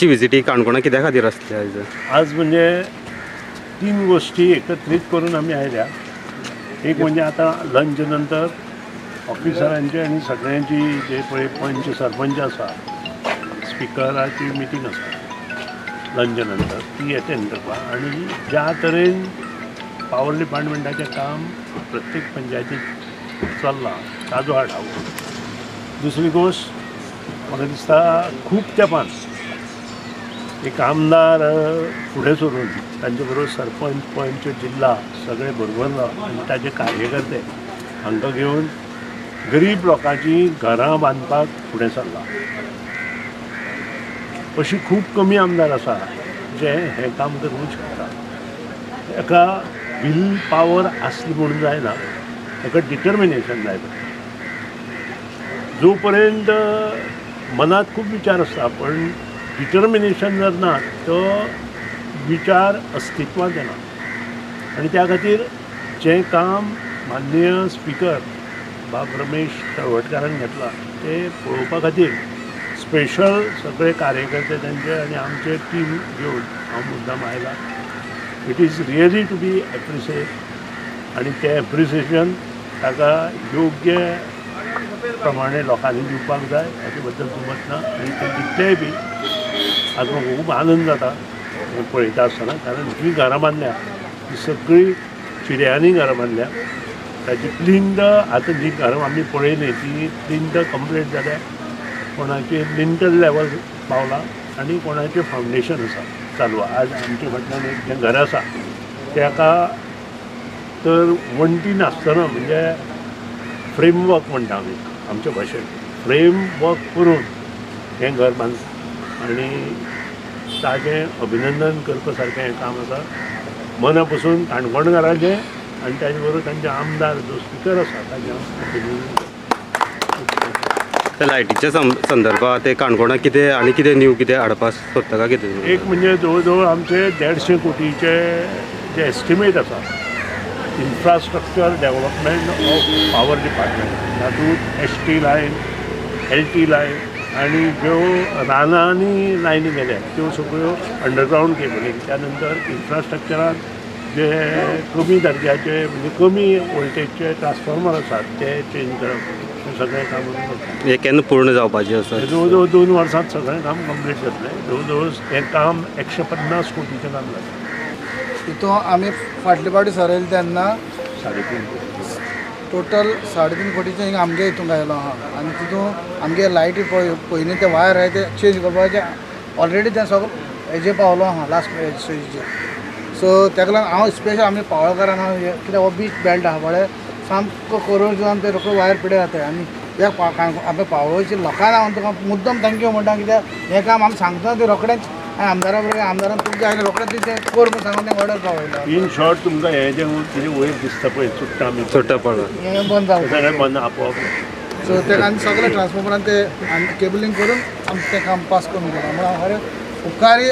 आजची विजिटी काणकोणा कित्या खातीर आसली आयज? आज म्हणजे तीन गोष्टी एकत्रित करून आमी आयल्या. एक म्हणजे आतां लंच नंतर ऑफिसरांची आनी सगळ्यांची जे पळय पंच सरपंच आसा, स्पिकराची मिटींग आसा लंच नंतर, ती एटेंड करपाक. आनी ज्या तरेन पावर डिपार्टमेंटाचें काम प्रत्येक पंचायतीत चल्लां ताजो आढावो. दुसरी गोश्ट, म्हाका दिसता खूब तेंपान एक आमदार फुडें सरून तांचे बरोबर सरपंच, पंच, जिल्हा सगळे बरोबर रावन आनी ताजे कार्यकर्ते हांकां घेवन गरीब लोकांची घरां बांदपाक फुडें सरला. अशी खूब कमी आमदार आसा जे हें काम करूंक शकता. एका will power आसली म्हणून जायना, ताका डिटर्मिनेशन जाय पडटा. जो पर्यंत मनात खूब विचार आसता पण डिटर्मिनेशन जर ना तो विचार अस्तित्वांत येना. आनी त्या खातीर जें काम माननीय स्पिकर बाब रमेश तळवटकारान घेतलां तें पळोवपा खातीर स्पेशल सगळे कार्यकर्ते तांचे आनी आमचे टीम घेवन हांव मुद्दाम आयला. It is really to be appreciate आनी तें एप्रिसिएशन ताका योग्य प्रमाणे लोकांनी दिवपाक जाय हाचे बद्दल दुमत ना. आनी ते दितलेय बी. आज म्हाका खूब आनंद जाता हें पळयता आसतना, कारण जीं घरां बांदल्या ती सगळीं चिऱ्यांनी घरां बांदल्या. ताची प्लिंद आतां जी घरां आमी पळयली ती प्लिंद कंप्लीट जाल्या, कोणाचे लिंटल लेवल पावला आनी कोणाचें फावंडेशन आसा चालू. आज आमच्या फाटल्यान एक जें घर आसा ताका तर वण्टी नासतना, म्हणजे फ्रेमवर्क म्हणटा आमी आमच्या भाशेन, फ्रेमवर्क करून हें घर बांदलां आनी ताजें अभिनंदन करपा सारकें हें काम आसा. मना पसून काणकोणकारांचें आनी ताजे बरोबर तांचे आमदार जो स्पिकर आसा ताजें हांव अभिनंदन करतां. त्या लायटीच्या संदर्भात ते काणकोणाक कितें आनी कितें न्यू कितें हाडपाक सोदता काय कितें? एक म्हणजे जवळ जवळ आमचे 150 कोटीचे जे एस्टिमेट आसा infrastructure development of power department, तातूंत ST line, LT line आनी ज्यो रानांनी लायनी गेल्या त्यो सगळ्यो अंडरग्रावंड केबलींग. त्या नंतर इन्फ्रास्ट्रक्चरान जे कमी दर्जाचे म्हणजे कमी वोल्टेजचे ट्रान्सफॉर्मर आसात ते चेंज करप, हें सगळें काम आमी करता. हें केन्ना पूर्ण जावपाचें आसा? जवळ जवळ 2 वर्सांत सगळें काम कंप्लीट जातलें. जवळ जवळ हें काम 150 कोटीचें काम जातलें. तितून आमी फाटले फावटी सरयले तेन्ना 3.5 कोटी टोटल 3.5 कोटीचें हिंगा आमगे हितूंक आयलो आहा. आनी तितून आमगे लायटी पळय पयलीं ते वायर आहाय ते चेंज करपाचें ऑलरेडी तें सगळें हेजे पावलो आहा लास्ट स्टेजीचेर. सो तेका लागून हांव स्पेशल आमी पावळकारान हांव कित्याक हो बीच बेल्ट आहा पळय सामको कोरोजन ते रोकडो वायर पिड्यार जाता. आनी ह्या आमच्या पावळचे लोकांक हांव तुका मुद्दम thank you म्हणटा, कित्याक हें काम आमी सांगता तें रोखडेंच आनी आमदारा बरोबर आमदारान तुमचें आयलें रोखडेंच तें कर म्हूण सांगून तें ऑर्डर पावयलो. इन शॉर्ट तुमकां हें जें कितें वयर दिसता पळय चुट्टां आमी चुट्टां पडला हें बंद जावं सगळें बंद आपोआप. सो तेका आनी सगळें ट्रान्सफॉर्मरान ते आनी केबलिंग करून आमी तें काम पास करून गेलां. म्हणून हांव खरें उपकारी.